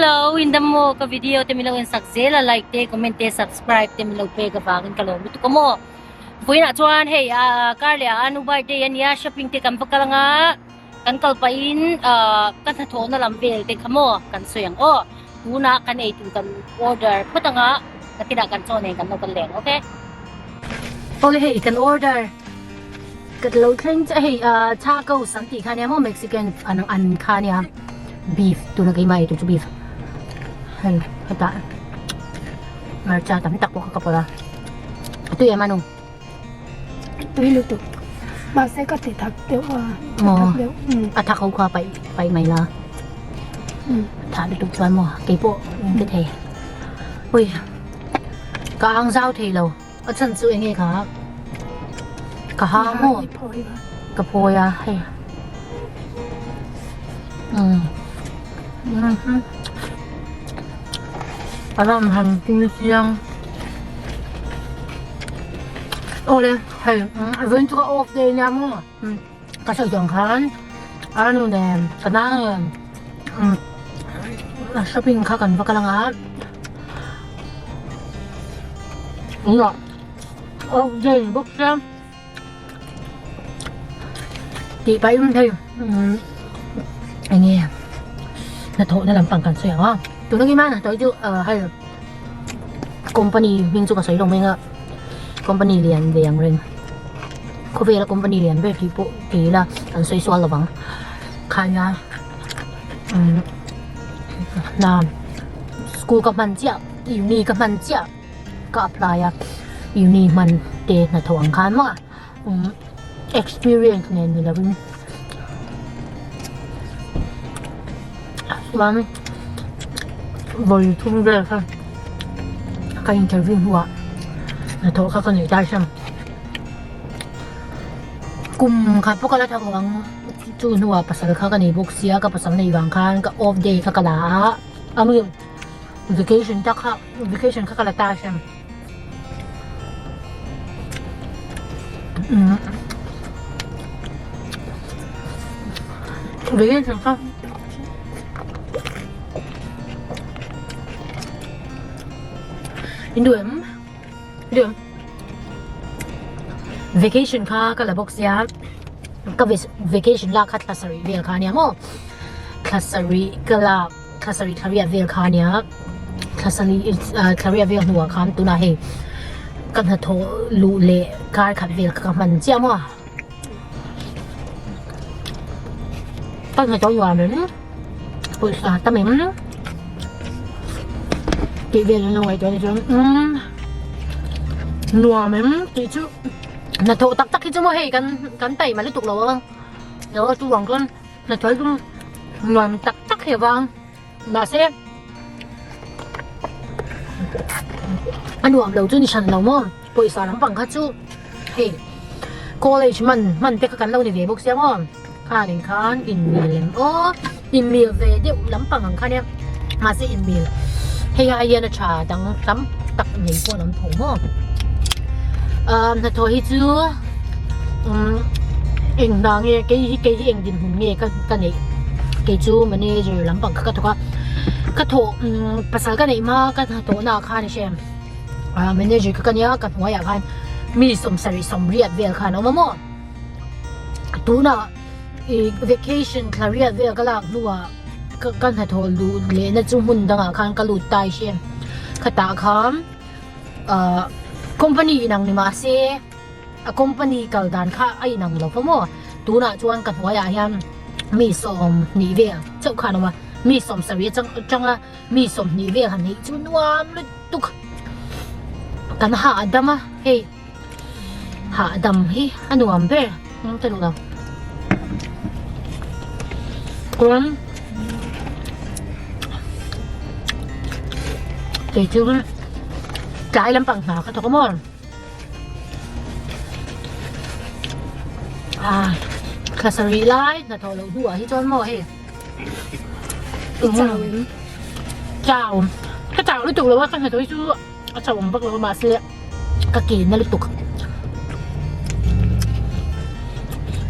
Hello, in dam maw ka video te min lo en sak zel a like te comment te subscribe te min lo pek avangin ka lawm lutuk a maw. Vawiinah chuan hei ah kar leh ah anu birthday ania shopping te kan va kal anga kan kal pahin ah ka hnathawhna lam vel te kha maw kan sawi ang aw. Tunah kan eitur kan order phawt anga nakinah kan chaw nen kan lo kal leh ang okay. Awle hei kan order ka lo thleng chiah hei ah tacos an tih kha ania maw mexican an an kha ania beef tuna keimah eitur chu beef hei hetah hmarcha tam tak pawh kha ka pawlh a a tui em a nu. Tui lutuk mahse ka ti thak deuh a a thak deuh a thak ho kha paih paih mai la thah lutuk chuan maw keipawh in ti thei ui ka ang zau thei lo a chhan chu eng nge kha ka ha maw ka phawi a hei um a ram han tui chiang. Awle hei vawiin chu ka off day ania maw ka sawi tawh ang khan a nu nen ka nau nen shopping kha kan va kal anga tunah off day ni bawk sia tih pahin hei eng nge hnathawhna lampang kan sawi ang a tuna ngei mai hnathawh hi chu hei company hming chu ka sawi lo mai ang a company lian ve ang reng khawvela company lian ber tih pawh ti ila an sawi sual lovang khaia hna school ka hman chiah uni ka hman chiah. Ka apply a uni hman te hnathawh ang khan maw umm experience nen ni lovin chuan vawi thum vel kha ka interview hnuah hnathawh kha ka neih tai hrang kum khat pawh ka la thak lo ang chu hnuah pasal kha ka nei bawk sia ka pasal neih vang khan ka off day kha ka la a a mi. Vacation tak kha vacation kha ka la ta hrem. Vacation kha In duh em? Duh em? Vacation kha ka la bawk sia ka vacation lak kha thla sarih vel kha ania maw thla sarih ka lak. Thla sarih thla riat vel kha ania thla sarih thla riat vel hnuah khan tunah hei ka hnathawh luh leh kar khat vel kha ka hman chiah maw ka hnathawh nuam em pawisa tam em tih vel an lo ngaihtuah a ni chuan umm nuam em tih chu hnathawh tak tak hi chu maw hei kan kan taima lutuk lo ang lo chu vang chuan. Hnathawh chu nuam tak tak hi avang mahse a nuam lo chu ni hran lo maw pawisa lampang kha chu hei college hman hman te kha kan lo ni ve bawk sia maw khanin khan inmil em aw inmil ve deuh lampang ang kha nia mahse inmil hei ai hian a tha dang tam tak nei pawh an awm tho maw ah hnathawh hi chu umm eng hna nge kei hi kei hi eng dinhmun nge ka ka neih kei chu manager lampang kha ka thawk a ka thawh umm pasal ka neih hma ka hnathawh na ah khan a hre ah manager kha ka nia ka hnuaiah khan mi sawmsarih sawmriat vel khan a awm a maw tunah ih vacation thla riat vel ka lak hnuah ka ka hnathawh luh lehna chu hmun dangah khan ka lut ta i hre khatah khan ahh company inang ni mahse a company kal dan kha a inang lo fo maw tunah chuan ka hnuaiah hian mi sawm hnih vel chauh khan a awm a mi sawm sarih atang atanga mi sawmhnih vel han neih chu nuam lutuk kan hahdam a hei. Hahdam hi a nuam ber ang ka duh lo. Chuan kei chu tlai lampang hna ka thawk a maw ah thla sarih lai hnathawh loh hnuah hi chuan maw hei chau ka chau lutuk lo a ka hnathawh hi chu. A chauh ang vak lo a mahse ka ke na lutuk.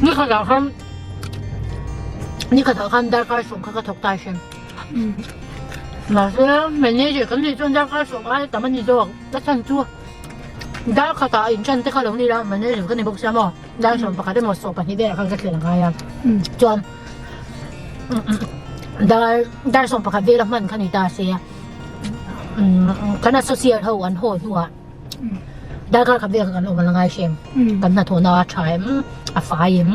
Ni khatah khan ni khatah khan darkar sawm kha ka thawk ta a hriat. Mahse manager kan nih chuan darkar sawm aia tam a ni zawk. A chhan chu dar khatah a inṭan te kha lo ni la, manager ka ni bawk sia maw, dar 11 emaw 12 velah khan ka thlen a ngai a. Chuan dar dar 11 vela hman kha ni ta se kan associate ho an haw hnuah darkar khat vel kha kan awm a la ngai hrem. Kan hnathawhna a tha em, a fai em,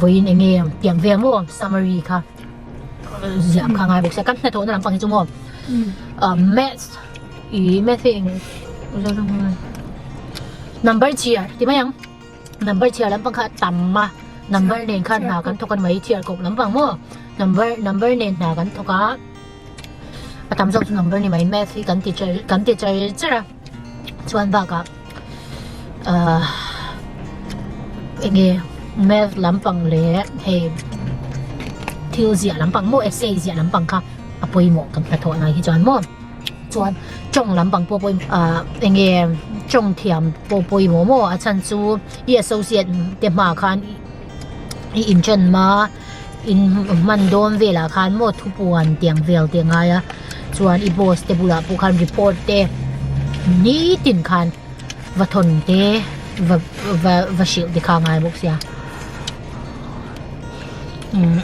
vawiin eng nge tiang vel maw summary kha. Ziah kha ngai bawk sia kan hnathawhna lampang hi chu maw maths ih maths hi eng number chhiar ti mai ang number chhiar lampang kha a tam a number nen khan hna kan thawk a ni mai chhiar kawp lampang maw number number nen hna kan thawk a a tam zawk chu number ni mai maths hi kan ti char kan ti char char a chuan bakah ahh eng nge math lampang leh hei thil ziah lampang maw essay ziah lampang kha a pawimawh kan hnathawh lai hi chuan maw chuan tawng lampang pawh pawimawh ahh eng nge tawng thiam pawh pawimawh maw a chhan chu i associate te hmaah khan i inchen hma in hman dawn velah khan maw thupuan tiang vel te a ngai a chuan i boss te bulah pawh khan report te nitin khan va thawn te va va va hrilh te kha a ngai bawk sia umm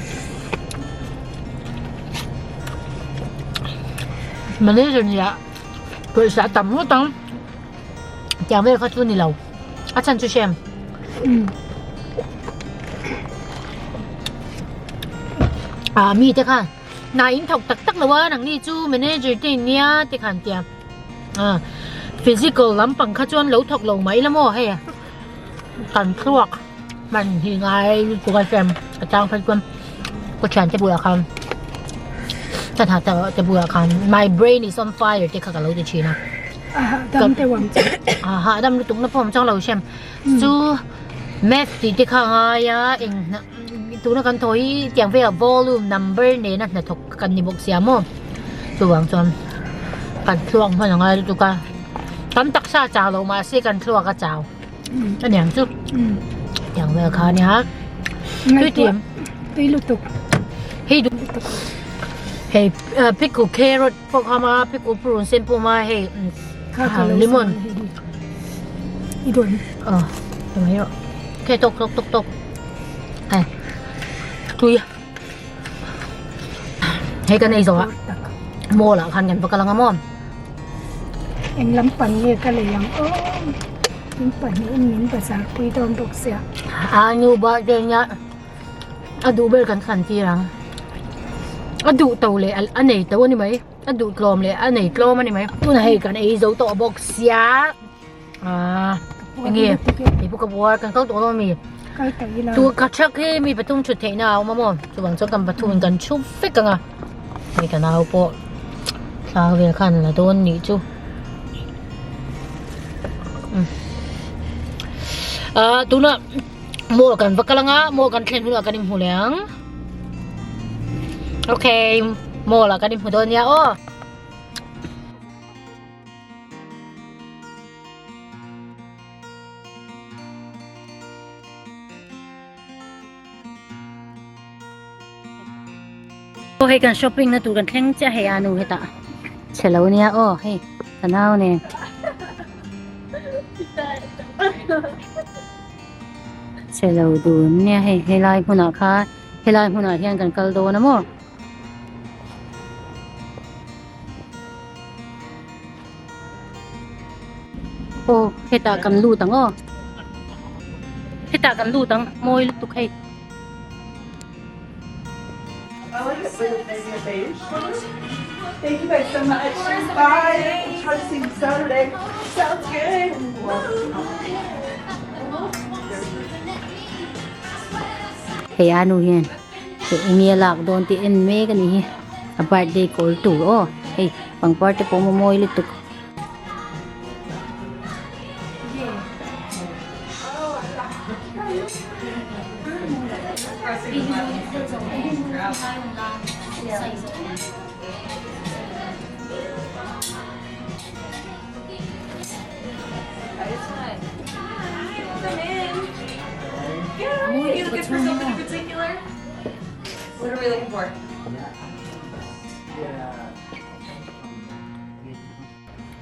manager nia pawisa a tam ngawt ang tiang vel kha chu ni lo a chhan chu hrem ah mi te khan hna in thawk tak tak lo a nangni chu manager te in nia te khan tia ah physical lampang kha chuan lo thawk lo mai la maw hei kan thluak hman hi ngai lutuk a hrem a chang phei chuan ka thiante bulah khan ka hna te bulah khan my brain is on fire te kha ka lo ti thin a a hahdam lutuk na pawh awm chang lo hrem chu math tih te kha a ngai a eng tuna kan thaw hi tiang velah volume number nena hnathawk kan ni bawk sia maw chuvang chuan kan thluak hman a ngai lutuk a kan taksa a chau loh mahse kan thluak a chau a niang chu tiang vel kha a nia tui tih em tui lutuk hei hei pickle carrot pawh kha ma pickle purun sen pawh ma hei lemon tawk tawk tawk tawk hei tui hei kan ei zawh ah mall ah khan kan va kal ang a maw eng lampang nge ka lei ang aw in pahnih in min bazar pui dawn bawk sia a nu birthday nia a duh ber kan thlan tir ang a duh to leh a nei to a ni mai a duh tlawm leh a nei tlawm a ni mai tunah hei kan ei zo tawh bawk sia ah enge hei pawh ka buar kan kal tawh dawn a mi tu ka thak hi mi pathum thut theihna a awm a maw chuvang chuan kan pathum in kan thu vek ang a hei ka nau pawh thla vel khan la dawn nih chu ah tunah Mall kan va kal anga mall kan thlen hunah kan inhmu leh ang okay mall ah kan inhmu dawn nia aw. Aw hei kan shopping na tur kan thleng chiah hei a nu hetah chhe lo nia aw hei ka nau nen. Chhe lo dun nia hei helai hmunah khan helai hmunah hian kan kal dawn a maw. Aw hetah kan lut ang aw hetah kan lut ang mawi lutuk hei. Hei a nu hian eng nge a lak dawn tih en mek a ni hi a birthday kawl tur aw hei pangpar te pawh mawi lutuk.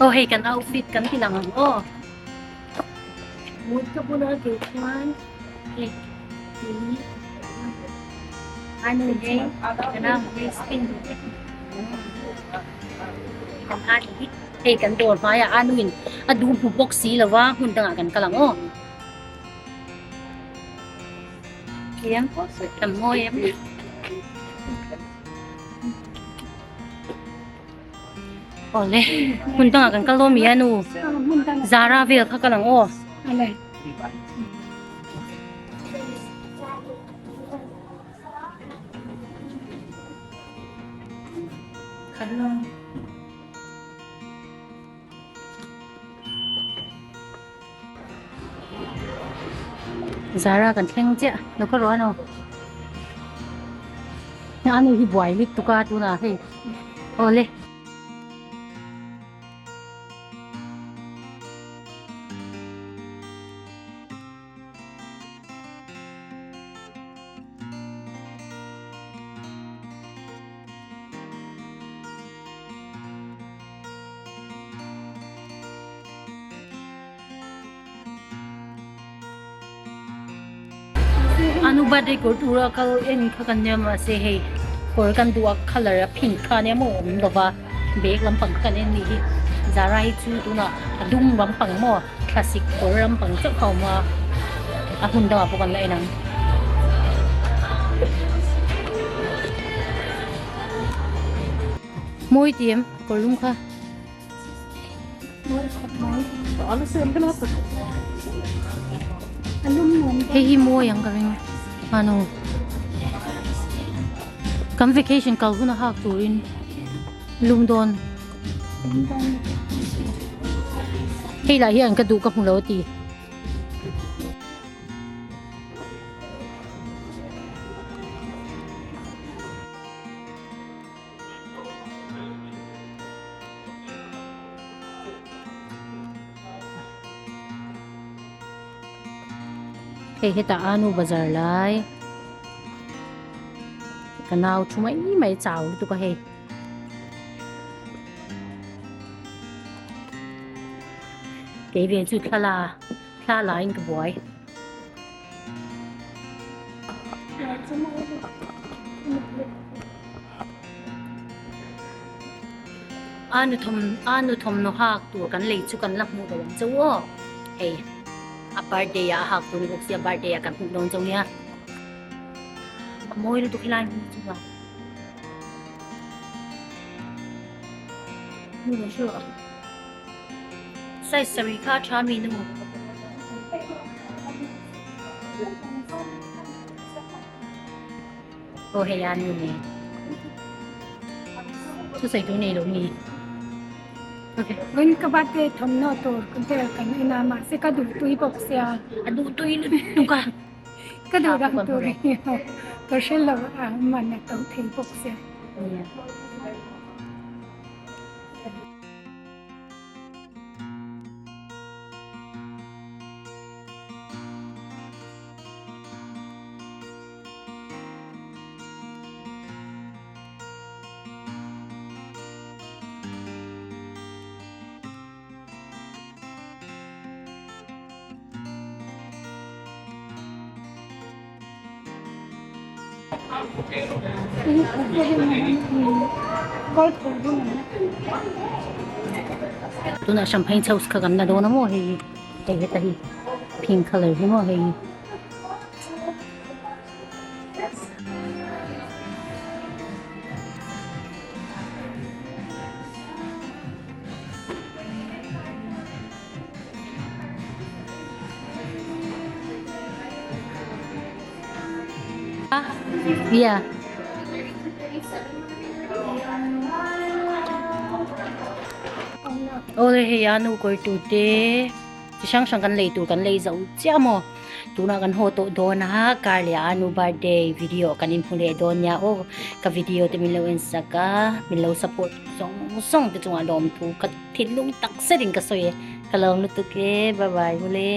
Aw hei kan outfit kan ti lang ang aw. Mut ka bula ke chuan hei tui anu hei kan hei spin kan ani hi hei kan dawr hmaiah anu in a duh hmu bawk si lova hmun dangah kan kal ang aw. Thiam kan mawi em. Awle hmun dangah kan kal dawn mi a nu Zara vel kha kal ang aw. Zara kan thleng chiah lo ka rawh ano anu hi buai lutuk a tunah hei awle. Anu birthday kawr tura kal en kha kan nia mahse hei kawr kan duh a colour a pink kha ania maw awm lova bag lampang kha kan en nih hi Zara hi chu tunah a dum lampang maw thlasik kawr lampang chauh kha a awm a a hmun dangah pawh kan la en ang. Mawi ti em kawr lum kha. Hei hi mawi ang ka ring ano kan vacation kal hun a hak turin lum dawn hei lah hian ka duh ka hmu lo a ti. Hei hetah anu bazar lai ka nau thu mai mai chau lutuk a hei kei ve chu thla la thla la in ka buai. A nu thawm a nu thawmhnaw hak tur kan lei chu kan la hmuh lo ang chauh aw hei a birthday ah a hak tur ni bawk sia birthday ah kan hmuh dawn chauh nia a mawi lutuk helai hmun hi chu a size saree kha a tha mi nu. Aw hei a nu nen thusawi tur nei lo mi okay. Vawiin ka birthday thawmhnaw tur vel kan en a mahse ka duh tui bawk sia. A duh tui lutuk a. Ka duh dang tur hi ka hre lo a man a to thei bawk sia. Tunah champagne toast kha kan la dawn a maw hei hi hei heta hi pink colour hi maw hei hi. Yeah. Awle hei a nu kawr tur te chi hrang hrang kan lei tur kan lei zo chiah maw tunah kan haw tawh dawn a kar leh a nu birthday video kan inhmu leh dawn nia aw ka video te min lo en sak a min lo support zawng zawng te chungah lawmthu ka thinlung tak zetin ka sawi e ka lo lutuk e bye bye mawle.